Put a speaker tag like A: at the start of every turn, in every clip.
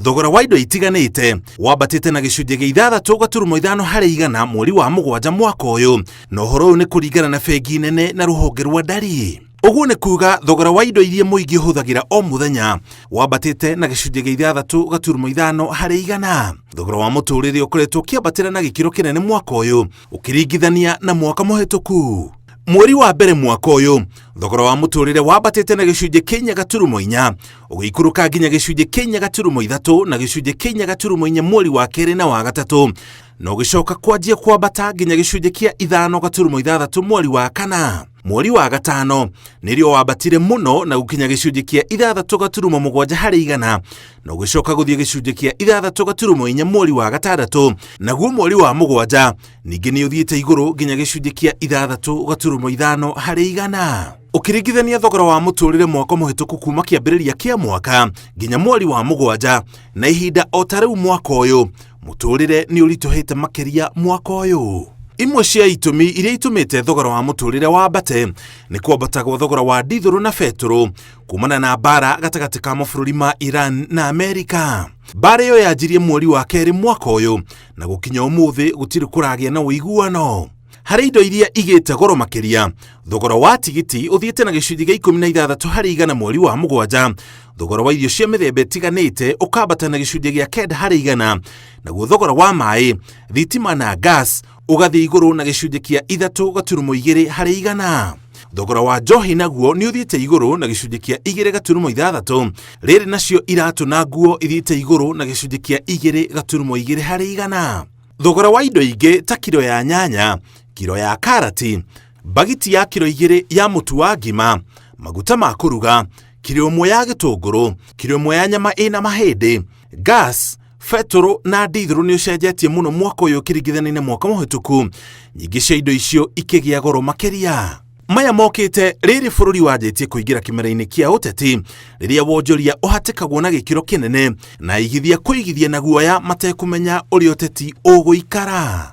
A: Thogora wa indo itiganĩte wambatĩte na gĩcunjĩ gĩa 6.5% mweri wa 7 mwaka ũyũ, na ũhoro ũyũ nĩ kũringana na bengi nene na rũhonge rwa ndari. Ũguo nĩ kuga thogora wa indo iria mũingĩ ũhũthagĩra o mũthenya wambatĩte na gĩcunjĩ gĩa 6.5%. Thogora wa mũtũrĩre ũkoretwo ũkĩambatĩra na gĩkĩro kĩnene mwaka ũyũ ũkĩringithania na mwaka mũhĩtũku. Mweri wa mbere mwaka ũyũ thogora wa mũtũrĩre wambatĩte na gĩcunjĩ kĩa 4.4, ũgĩikũrũka nginya gĩcunjĩ kĩa 4.3 na gĩcunjĩ kĩa 4.4 mweri wa kerĩ na wa gatatũ, na ũgĩcoka kwanjia kwambata nginya gĩcunjĩ kĩa 5.6 mweri wa kana. Mweri wa gatano nĩrĩo wambatire mũno na gũkinya gĩcunjĩ kĩa 6.7%, na ũgĩcoka gũthiĩ gĩcunjĩ kĩa 6.4 mweri wa gatandatũ. Naguo mweri wa 7 ningĩ nĩ ũthiĩte igũrũ nginya gĩcunjĩ kĩa 6.5%. Ũkĩringithania thogora wa mũtũrĩre mwaka mũhĩtũku kuma kĩambĩrĩria kĩa mwaka nginya mweri wa 7 na ihinda o ta rĩu mwaka ũyũ, mũtũrĩre nĩ ũritũhĩte makĩria mwaka ũyũ. Imwe cia itũmi iria itũmĩte thogora wa mũtũrĩre wambate nĩ kwambata gwa thogora wa ndithũrũ na betũrũ kumana na mbara gatagatĩ ka mabũrũri ma Iran na Amerika. Mbara ĩyo yanjirie mweri wa kerĩ mwaka ũyũ na gũkinya ũmũthĩ gũtirĩ kũragĩa na ũiguano. Harĩ indo iria igĩte goro makĩria, thogora wa tigiti ũthiĩte na gĩcunjĩ gĩa 16% mweri wa 7, thogora wa irio cia mĩthemba ĩtiganĩte ũkambata na gĩcunjĩ gĩa 9%, naguo thogora wa maĩ, thitima na gas ũgathiĩ igũrũ na gĩcunjĩ kĩa 3.2%. Thogora wa njohi naguo nĩ ũthiĩte igũrũ na gĩcunjĩ kĩa 2.6, rĩrĩ nacio iratũ na nguo ithiĩte igũrũ na gĩcunjĩ kĩa 2.2%. Thogora wa indo ingĩ ta kiro ya nyanya, kiro ya karati, bagiti ya kiro 2 ya mũtu wa ngima, maguta ma kũruga, kiro 1 ya gĩtũngũrũ, kiro 1 ya nyama ĩna mahĩndĩ, gas, betũrũ na ndithũrũ nĩ ũcenjetie mũno mwaka ũyũ ũkĩringithania na mwaka mũhĩtũku, nyingĩ cia indo icio ikĩgĩa goro makĩria. Maya mokĩte rĩrĩ bũrũri wanjĩtie kũingĩra kĩmera-inĩ kĩa ũteti, rĩrĩa wonjoria ũhatĩkagwo na gĩkĩro kĩnene na aigithia kũigithia na guoya matekũmenya ũrĩa ũteti ũgũikara.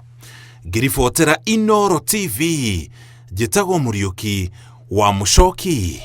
A: Ngĩribotera Inooro TV, njĩtagwo Mũriũki wa Mũcoki.